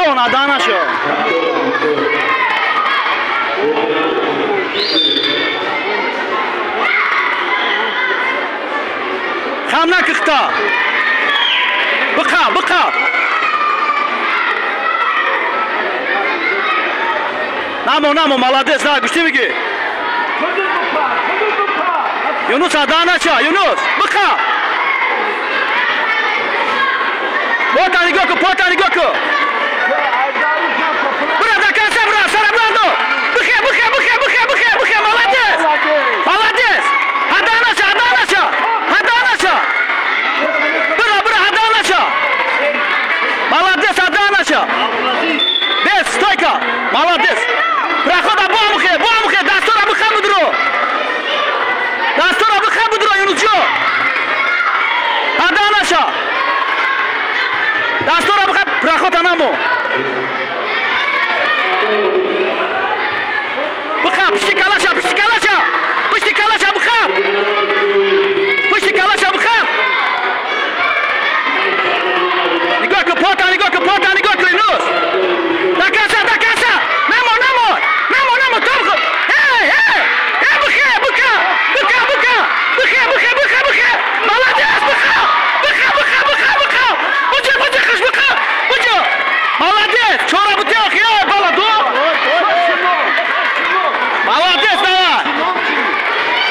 Намон, аданаша. Хам накихта. Биқа, биқа. Намо, намо, молодец, да, гӯштӣ бигӣ. Юнус, аданаша, Юнус, биқа. Пота нигоҳ кун, пота нигоҳ кун. Бира, до конца, бира, сара бландо. Бихе, бихе, бихе, бихе, бихе, бихе, молодец. Молодец. Аданаша, аданаша. Аданаша. Бира, бира, аданаша. Молодец, аданаша. Без, стойка. Молодец. Прохода бомхе, бомхе, дастора бихе будро. Дастора бихе будро, Юнусҷон. Аданаша. Дастора бихе, прохода намо. Бихе, пишти калаша, пишти калаша. Пишти калаша, бихе. Пишти калаша, бихе. Нигоҳ кун, пота нигоҳ кун, пота нигоҳ кун, Юнус. До конца, до конца. Намо, намо. Намо, намо, том кун. Эй, эй. Эй, бихе, бихе. Бихе, бихе. Бихе, бихе, бихе, бихе. Молодец, бихе. Бихе, бихе, бихе, бихе. Буҷа, буҷа, хиш, бихе. Буҷа. Молодец. Чора бутех, эй, баладу. Молодец, давай.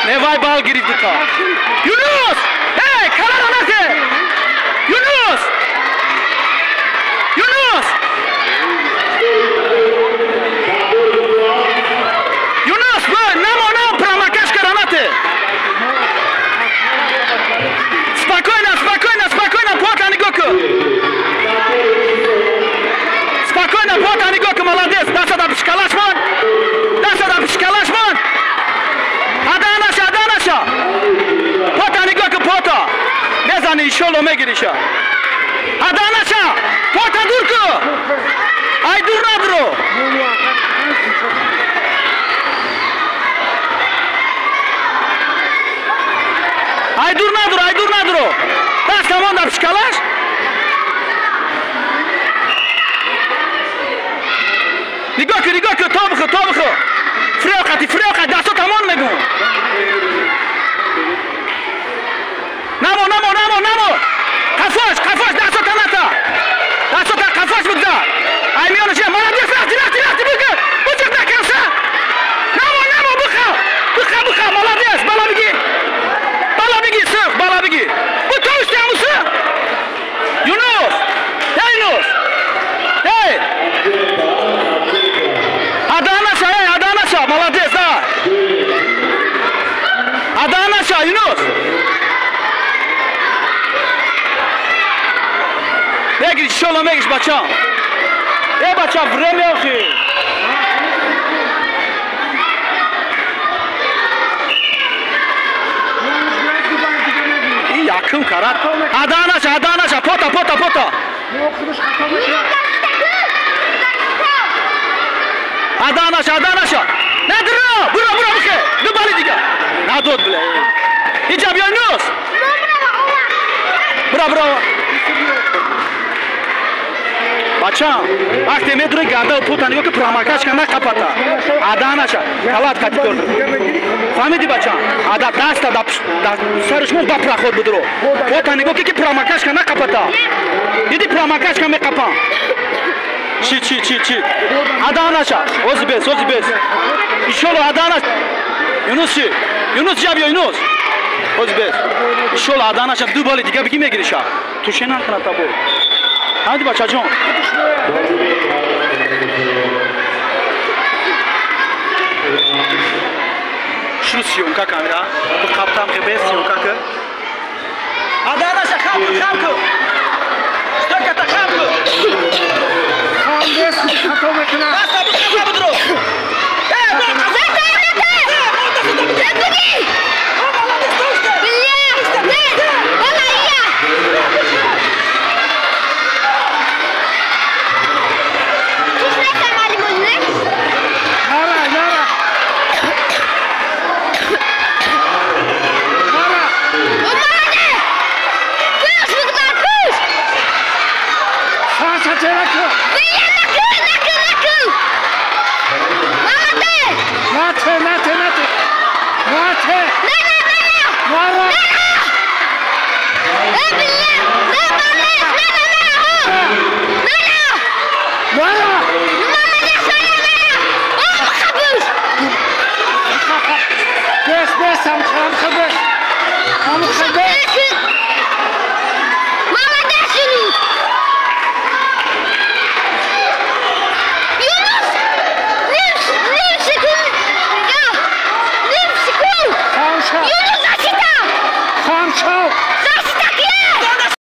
Не вай бал гирифт дута. Юнус! Эй, калара нате. Юнус! Юнус! Юнус, намо, намо, промокашка ранате. Спокойно, спокойно, спокойно, пота нигоҳ кун. Спокойно, пота нигоҳ кун, молодец. Даста да пишкалаш мон. Даста да пишкалаш мон. Аданаша, аданаша. Пота нигоҳ кун, пота. Мезани, иншолло мегириша. Аданаша, пота дур кун. Ай дур набро. Ай дур надур, ай дур надуро. Даст тамон дар пишкалаш. Нигоҳ кун, нигоҳ кун, то бихӯ, то бихӯ. Фрео қати, фрео қати, дасто тамон мегӯм. Намо, намо, намо, намо. Қафош, қафош, дасто таната. Дасто та қафош бигзар. Ай миёнаш, молодец, рафти, рафти, рафти, бигир. Буҷиқ до конца. Намо, намо, бихӯ. Бихӯ, бихӯ, молодец, бала бигир. Бала бигир, сих, бала бигир. Бу товишти ҳамуси. Юнус, эй Юнус. Эй. Аданаша, эй, аданаша, молодец, да. Аданаша, Юнус. Мегириш, иншолло мегириш, бачам. Эй, бачам, время охи. И якум карат. Аданаша, аданаша, пота, пота, пота. Аданаша, аданаша. Надро, буро, буро, бихе. Ду бали дига. Надод, бля. Иҷа биё, Юнус. Буро, буро. Бачам, вақте медури гарда пота нигоҳ ки промокашка нақапата. Аданаша, калат қати кор. Фаҳмиди бачам? Ада даста да сариш мо ба проход будро. Пота нигоҳ ки промокашка нақапата. Диди промокашка меқапам. Чи, чи, чи, чи. Аданаша, ози бес, ози бес. Иншолло аданаш. Юнус чи? Юнус ҷа биё, Юнус. Ози бес. Иншолло аданаша ду бали дига бигӣ мегириша. Туше накунад табо. Ҳамди бачаҷон. Шу съёмка камера. Бу қаптам хебе съёмка ки. Аданаша хам ку, хам ку. Стойката хам ку. Хам бес, хато мекунад. Даста бихе будро. Э, Nara, nara. Nara. Саса чера ку. Ҳам хабе. Ҳам хабе.